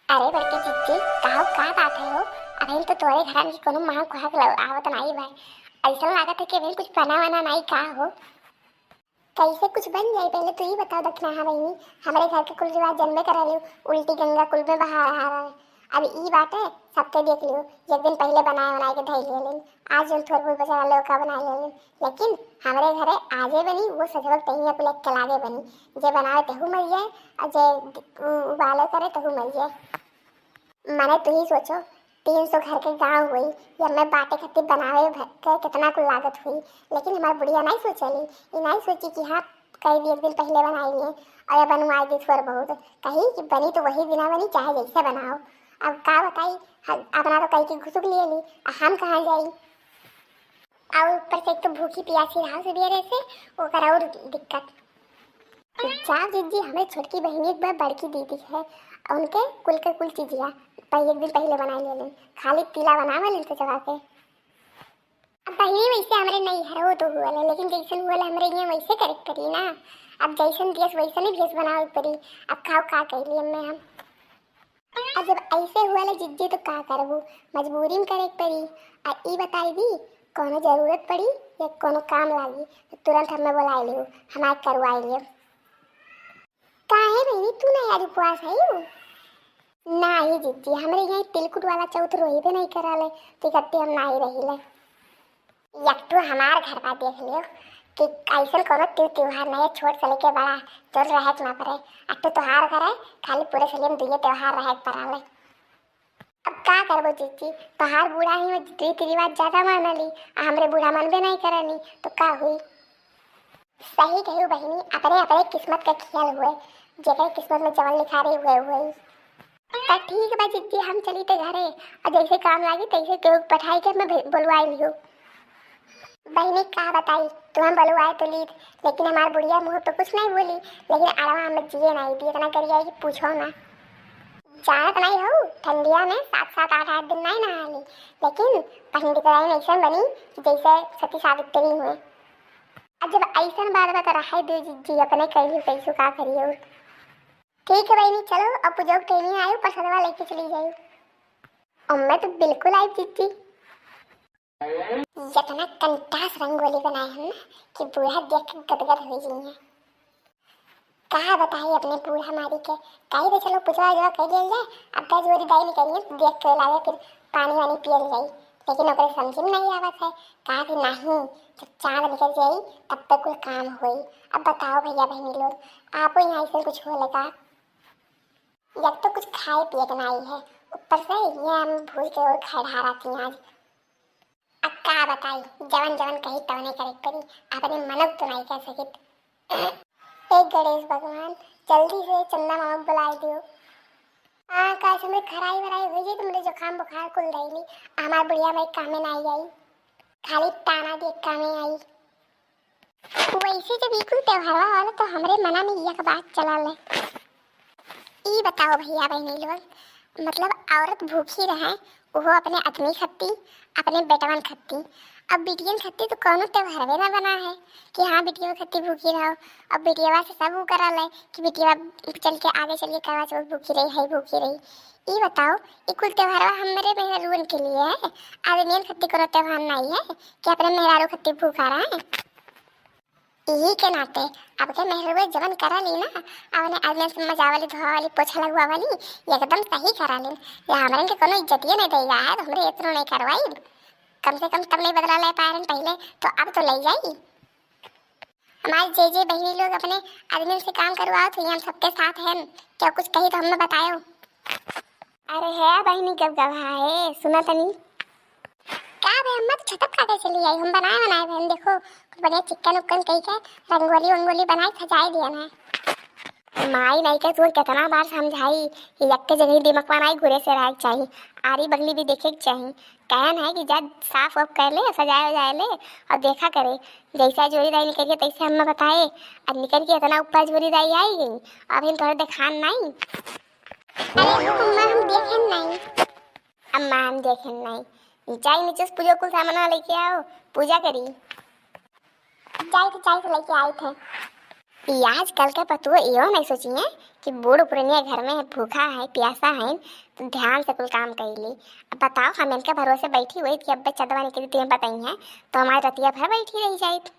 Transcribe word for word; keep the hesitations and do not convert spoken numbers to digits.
अरे बड़की जिज्जी, का हो, का बात है हो? अबहिन तो तोरे घर में कोनो महक वहक ल-, आवत नाई बा। ऐसा लागत है कि अबहिन कुछ बना वना नाई का हो? कैसे कुछ बन जाई, पहले तू ही बताओ दखिनहा बहिनी। हमरे घर के कुल रिवाज जनबे कर लियो, उल्टी गंगा कुल में बहा रहा है। अब ई बाटे, सबके देख लियो, एक दिन पहले बनाए बनाए के धई लेलिन, आज जौन थोड़ बहुत बचा रहले ओका बनाए लेलिन, लेकिन हमरे घरे आजे बनी, वो सजवल तहिया कुल के लागे बनी। जे बनावे तेहू मर जाए, और जे उ-, उबाले करे तेहू मर जाए। माने तू ही सोचो, तीन सौ घर के गांव हुई, या मैं बाटे खातिर बनावे भ-, के कितना कुल लागत हुई, लेकिन हमार बुढ़िया नहीं सोचेली। ई नहीं सोची कि हाँ, कई भी एक दिन पहले बनाई लिए और या बनवाई दी थोड़ बहुत। कही कि बनी तो वही दिना बनी, चाहे जैसे बनाओ। अब का बताई, ह-, अपना तो कही के घुसुक लिए ली, आ हम कहाँ जाई? और ऊपर से एक तो भूखी प्यासी रहा सुबेरे से, ओकर और दिक्कत। जाओ जिज्जी, हमरे छोटकी बहिनी एक बार बड़की दीदी है, उनके कुल के कुल चीजिया पह-, एक दिन पहले बनाई लेलिन, खाली पीला बनावे लेन तो जगह के। अब बहिनी वैसे हमरे नहीं हरो तो हुआ ले, लेकिन जैसन हुआ ले हमरे यहाँ वैसे करे के पड़ी ना। अब जैसन देश वैसन ही भेष बनावे के पड़ी। अब खाओ का कैली हमें हम। अब जब ऐसे हुआ ले जिज्जी तो का करबू, मजबूरी में करे के पड़ी। आ ई बताई दी, कोनो जरूरत पड़ी या कोनो काम लागी तो तुरंत हमें बुलाई लियो, हमार करवाई लियो। काहे बहिनी, तू नहीं आज उपवास है यू? नाही जिज्जी, हमरे यहाँ तिलकुट वाला चौथ रोहिबे नहीं करा ले, तो इकट्ठे हम नहीं रही ले। एक तो हमार घर का देख लियो कि ऐसन कोनो त्यों-, त्योहार नहीं है, छोट से लेके बड़ा, जौन रहे के ना पड़े। अब तो तोहार घर है, खाली पूरे सलियम दुइये त्योहार रहे के पड़ा ले। अब का करबो जिज्जी, तोहार बूढ़ा ही में रीति रिवाज ज्यादा मानली, आ हमरे बूढ़ा मानबे नहीं करनी, तो का हुई? सही कही बहिनी, अपने अपने किस्मत का खेल हुए, जेकर किस्मत में जवन लिखा रही हुए हुए। तो ठीक बा जिज्जी, हम चली ते घरे, और जैसे काम लागी तैसे केहू पठाई के मैं भे-, बुलवाई लियो। बहिनी का बताई, तुम बोलवाए तो लीध, लेकिन हमार बुढ़िया मुँह पे कुछ नहीं बोली, लेकिन अड़वा हमें जिए नहीं दी, इतना गरियाई कि पूछो ना। जानत नहीं हो, ठंडिया में सात सात आठ आठ दिन नहीं नहाली, लेकिन पंडित राइन ऐसा बनी कि जैसे सती सावित्री हुए। अब जब ऐसन बात बा तो रहे दे जिज्जी, अपने कैसे कैसू का करियो। ठीक है बहिनी, चलो अब पूजा के टाइम आयो, प्रसादवा लेके चली जाई। और मैं तो बिल्कुल आई जिज्जी। इतना कंटास रंगोली बनाए हम ना कि बूढ़ा देख के गदगद हो जाइए। का बताई अपने बूढ़ा मारी के, कही तो चलो पूजा उजा कर लिया जाए, अब तो जोरी दाई निकलिए देख के लावे फिर पानी वानी पियल जाई, लेकिन ओकरे समझ में नहीं आवत है। कहा कि नहीं, जब चांद निकल जाई तब पे कुल काम होई। अब बताओ भैया बहनी लोग, आपो यहाँ ऐसे कुछ होले का? एक तो कुछ खाए पिए के नाई है, ऊपर से ये हम भूल के और खाए ढारा थी आज। अब का बताई, जवन जवन कही तवने करे के पड़ी, अपने मनक तो नहीं कह सकित। हे गणेश भगवान, जल्दी से चंदा मामा को बुलाई दियो। हाँ, काश हमरे खराई वराई हो जाए तो मेरे जुकाम बुखार कुल धैली, हमार बुढ़िया मेरे कामे ना आई, खाली ताना दे कामे आई। वैसे जब ई कुल त्योहारवा होला तो हमरे मना में एक बात चलल है। ई बताओ भैया बहनी लोग, मतलब औरत भूखी रहे, वो अपने आदमी खत्ती, अपने बेटवन खत्ती। अब बिटियन खत्ती तो कोनो त्योहारवे ना बना है कि हाँ बिटियन खत्ती भूखी रहो। अब बिटियवा से सब उ करल है कि बिटियवा चल के आगे चल के करवा चौथ भूखी रही है, भूखी रही। ई बताओ, ई कुल त्योहारवा हमरे मेहरुअन के लिए है, आदमियन खत्ती कोनो त्योहार नहीं है कि अपने मेहरारू खत्ती भूखा रहे। यही के नाते अब के मेहरुए जवन करा ली ना, अपने आदमी से मजावली, धोआवली, पोछा लगवावली, एकदम सही करा ली। या हमरन के कोनो इज्जतिये नहीं देगा है, तो हमरे इतनो नहीं करवाई। कम से कम तब नहीं बदला ले पाए रहन पहले, तो अब तो ले जाई। हमारे जे जे बहनी लोग अपने आदमी से काम करवाओ, तो ये हम सबके साथ हैं, क्या कुछ कही तो हमें बतायो। अरे है बहिनी, गब गब है, सुना तनी। का बे अम्मा, तू छतप का कैसे ले आई? हम बनाए बनाए बहन, देखो, बढ़िया चिकन उक्कन कही के रंगोली वंगोली बनाए सजाए दिया ना। माई नहीं के तू कितना बार समझाई कि यक्के जगह दिमाग बनाई, घुरे से रहे के चाही, आरी बगली भी देखे के चाही। कहन है कि जा साफ वाफ कर ले, सजाए उजाए ले और देखा करे, जैसा जोरी दाई निकल के तैसे हमें बताए। अब निकल के इतना ऊपर जोरी दाई आई गई, अब इन तोरे देखान नहीं। अरे अम्मा, हम देखेन नहीं। अम्मा, हम देखेन नहीं। जाई नीचे से पूजा कुल सामान लेके आओ, पूजा करी। जाई थे, जाई थे लेके आई थे। कि आजकल के पतुआ इहो नहीं सोचिए कि बूढ़ पुरनिया घर में भूखा है, प्यासा है, तो ध्यान से कुल काम कइली। अब बताओ, हम इनके भरोसे बैठी हुई कि अब्बे चदवा निकली, तुम्हें बताई है, तो हमारी रतिया भर बैठी रही जाइत।